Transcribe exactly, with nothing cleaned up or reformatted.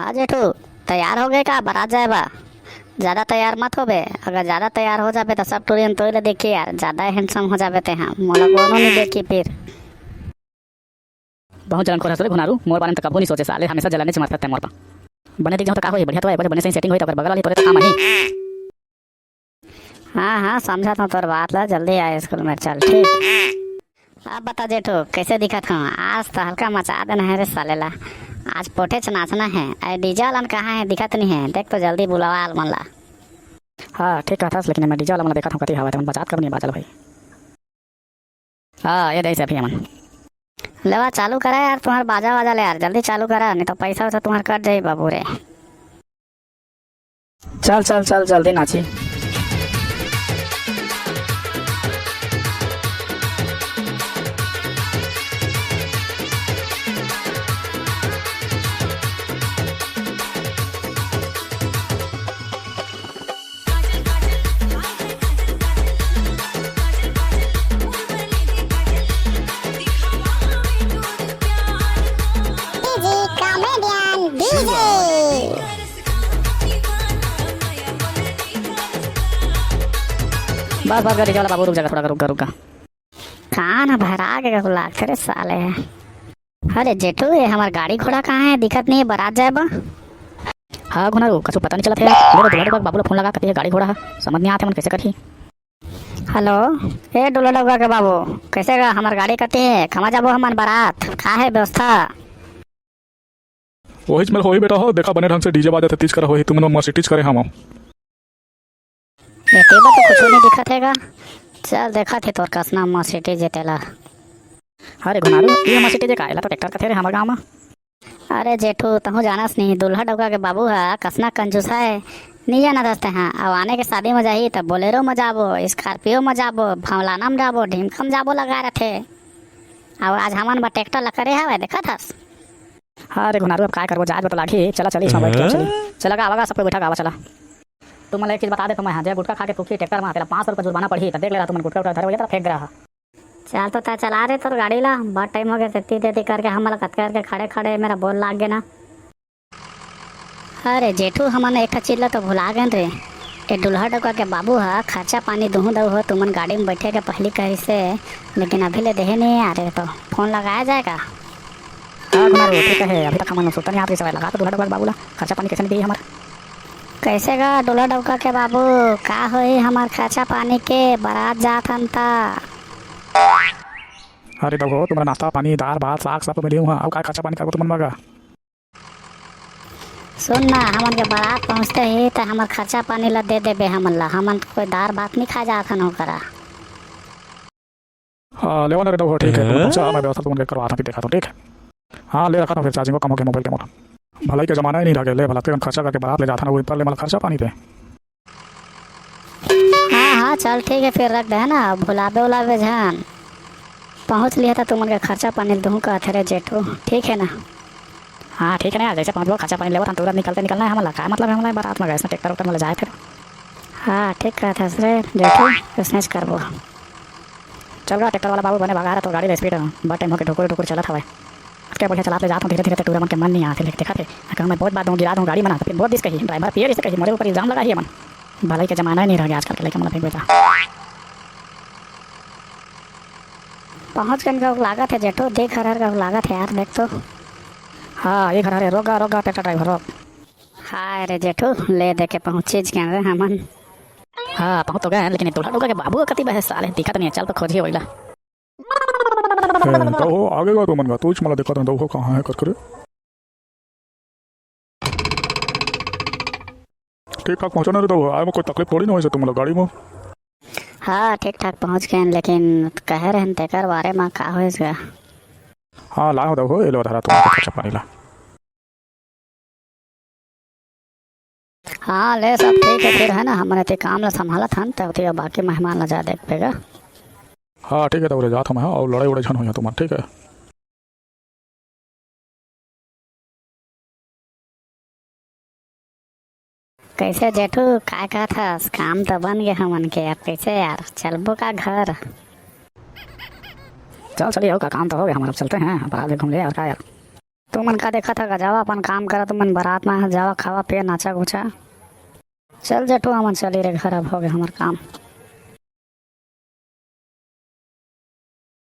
अ जेठू, तैयार हो गे का बारात जाए बर? ज्यादा तैयार मत होबे, अगर ज्यादा तैयार हो जाबे त सब टूरी मन तोर ल देखही यार, ज्यादा handsome हो जाबे तेहा, मोला कोनो नइ देखही फिर। बहुत जलनखोर हस रे घुनारू, मोर बारे में त कभू नइ सोचे साले, हमेशा जलनेच मारथस तैं मोर पा। बने दिख जाहूं त का होही, बढ़िया तो हे, बने सही setting होही त ओकर बगल वाली तोरे तो काम आही। हाँ, हाँ, समझत हूँ तोर बात ला, जल्दी आ स्कूल में, चल, ठीक। अब बता जेठू, कैसे दिखत हूँ? आज तो हल्का मचा देना है रे साले ला। आज पोठेच नाचना है। अरे DJ वाला मन कहाँ है, दिखत नहीं है, देख तो जल्दी बुलावा आल मन ला। हाँ, ठीक कहत हस, लेकिन मैं DJ वाला मन ला देखत हूँ, कति हवय, तेमन बजात कब नहीं बाजल भाई। हाँ, ये दे से अभी हमन। लेवा, चालू करा यार, तुम्हार बाजा वाजा ले यार, जल्दी चालू करा, नहीं तो पैसा वैसा तुम्हार कट जाई बाबू रे। चल, चल, चल, जल्दी नाची। DJ comedian DJ। बस, बस, DJ वाला बाबू, रुक जा, थोड़ा रुक, रुक। कान ह भरा के लागथे रे साले। अरे जेठू, ये हमर गाड़ी घोड़ा कहाँ है? दिखत नहीं है बारात जाए बर। हाँ घुनारू, कछु पता नहीं चलत है। ले रे, दूल्हा डउका के बाबू ला फोन लगा, कति है गाड़ी घोड़ा है, समझ नहीं आत है मन कैसे करही। हेलो, ए दूल्हा डउका के बाबू, कैसे गा हमर गाड़ी कति है? खमा जाबो हमन बारात, का है व्यवस्था? वहीच मेर होही बेटा हो, देखा बने ढंग से DJ बाजत हे, तीज करा होही, तुमन मर्सिडीज करे हवं। एती बर तो कुछु नहीं दिखत हे गा। चल देखत हे तोर कस ना मर्सिडीज हे तेला। अरे घुनारू, ये मर्सिडीज का, एला तो ट्रैक्टर कथे रे हमर गांव म। अरे जेठू, तहूँ जानस नहीं, दूल्हा डउका के बाबू ह कसना कंजूस है, नहीं जानत हस तेहा। अब आने के शादी म जाही त बोलेरो म जाबो, स्कॉर्पियो म जाबो, भवलाना म जाबो, ढिमका म जाबो लगा रथे। अब आज हमन बर ट्रैक्टर ला करे हवय, देखत हस। हाँ रे घुनारू, अब काय करबो, जाए बर तो लागही। चला, चली इसमें बैठ के, चली। चला गा, आवा गा, सबको बैठा गा, आवा, चला। तुमन ला एक चीज बता देथों मैं, हाँ, जे गुटखा खा के थूकही ट्रैक्टर म, तेला पाँच सौ रुपया जुर्माना पड़ही, त देख ले रहा तुमन गुटखा उटखा धरे होइया, तेला फेंक दे रहा। चल तो तैं चला रे, तोर गाड़ी ला, बड़ टाइम हो गया, तेती तेती करके हमन ला कतका करके खड़े खड़े, मेरा बोर लाग गे ना। अरे जेठू, हमन एक ठा चीज ला तो भुला गेन रे। ए दूल्हा डउका के बाबू ह खर्चा पानी दुहूं दऊ हो तुमन गाड़ी म बैठे के पहिली कहिसे, लेकिन अभी ले देहे नहीं आ रे, तो फोन लगाया जाए का? हाँ घुनारू, ठीक हे, अभी तक हमन ला सुरता नहीं आत रहिस हवय, लगा तो दूल्हा डउका के बाबू ला, खर्चा पानी कैसे नहीं देही हमर। कैसे गा दूल्हा डउका के बाबू, का होही हमर खर्चा पानी के, बारात जात हन त। अरे दऊ हो, तुमन ला नाश्ता पानी, दाल भात, साग सब तो मैं देहूं हाँ, अउ का खर्चा पानी करबो तुमन मन गा? सुन ना, हमन के बारात पहुंचते ही त हमर खर्चा पानी ला दे देबे हमन ला, हमन कोई दार भात नहीं खा जात हन ओकरा। हाँ, लेवा ना रे दऊ हो, ठीक हे, तुमन पहुंचा, मैं व्यवस्था तुमन के करवात हूँ, देखात हूँ, ठीक हे। हाँ, ले रखत हूँ फिर, charging कम हो गे मोबाइल के मोर। भलाई के जमाना ही नहीं रह गे, ले भला तेमन खर्चा करके बारात ले जात हन, वो ऊपर ले मोला खर्चा पानी दे। हाँ, हाँ, चल ठीक हे, फिर रख दे, है ना, भुलाबे उलाबे झन। पहुँच लिहे त तुमन के खर्चा पानी ल दुहूं कहत हे रे जेठू, ठीक हे ना? हाँ, ठीक हे ना, जैसे पहुँचबो, खर्चा पानी लेवत हन, तुरंत निकलते निकलना हे हमन ला, का मतलब हे हमन ला बारात म, गैस में ट्रैक्टर उक्टर में ले जाए फिर। हाँ, ठीक कहत हस रे जेठू, अइसनेच करबो। चल गा, ट्रैक्टर वाला बाबू, बने भगा रहा तोर गाड़ी ला, स्पीड में, बड़ टाइम होके ढुकुर ढुकुर चलत हवय। अतके बढ़िया चलात ले जात हूँ, धीरे धीरे त टूरा मन के मन नहीं आत हे, लेकिन देखत हे, अगर मैं बहुत बात दूँ, गिरा दूँ गाड़ी म ना, त फिर बहुत दिस कही, ड्राइवर पिए रहिसे कही, मोरे ऊपर इल्जाम लगाही एमन। भलाई के जमाना ही नहीं रह गया आजकल के लइका मन ला फेंक बेटा। पहुँच गन का लागत हे जेठू, देख हर हर का लागत हे यार, देख तो। हाँ, ये घर हरे, रोक गा, रोक गा, ट्रैक्टर ड्राइवर, रोक। हाय रे जेठू, ले दे के पहुँचिच गेन रे हमन। हाँ, पहुँच तो गए हैं, लेकिन ये दूल्हा डउका के बाबू कति बहे साले, दिखत नहीं हे, चल तो खोजिए वोला। हे, दऊ हो, आगे गा तुमन गा, तूच मोला देखत हन, दऊ हो, कहाँ हे करके रे? ठीक ठाक पहुँचा ना रे दऊ हो, आए में कोई तकलीफ थोड़ी ना होइस तुमन ला गाड़ी में? हाँ, ठीक ठाक पहुँच गेन, लेकिन कहे रहेन तेकर बारे में का होइस गा? हाँ, लाए हो दऊ हो, ये लो धरा तुमन के खर्चा पानी ला। हाँ, ले सब ठीक हे फिर, है ना, हमन एती काम ला संभालत हन, त ओती बाकी मेहमान ला जा देखबे गा। हाँ, ठीक हे, त ओरे जात हूँ मैं, हाँ, अउ लड़ाई उड़ाई झन होइहा तुमन, ठीक हे? कैसे जेठू, काय कहत हस? काम त बन गे हमन के, अब कैसे यार, चलबो का घर? चल, चलिए, हो का, काम तो हो गया हमारा, अब चलते हैं, बाहर भी घूम ले, और क्या यार। तुमन का देखत हव गा, जावा अपन काम करा, तुमन बरात में जावा, खावा पिया, नाचा घुचा। चल जेठू, हमन चली रे घर, अब होगे हमर काम।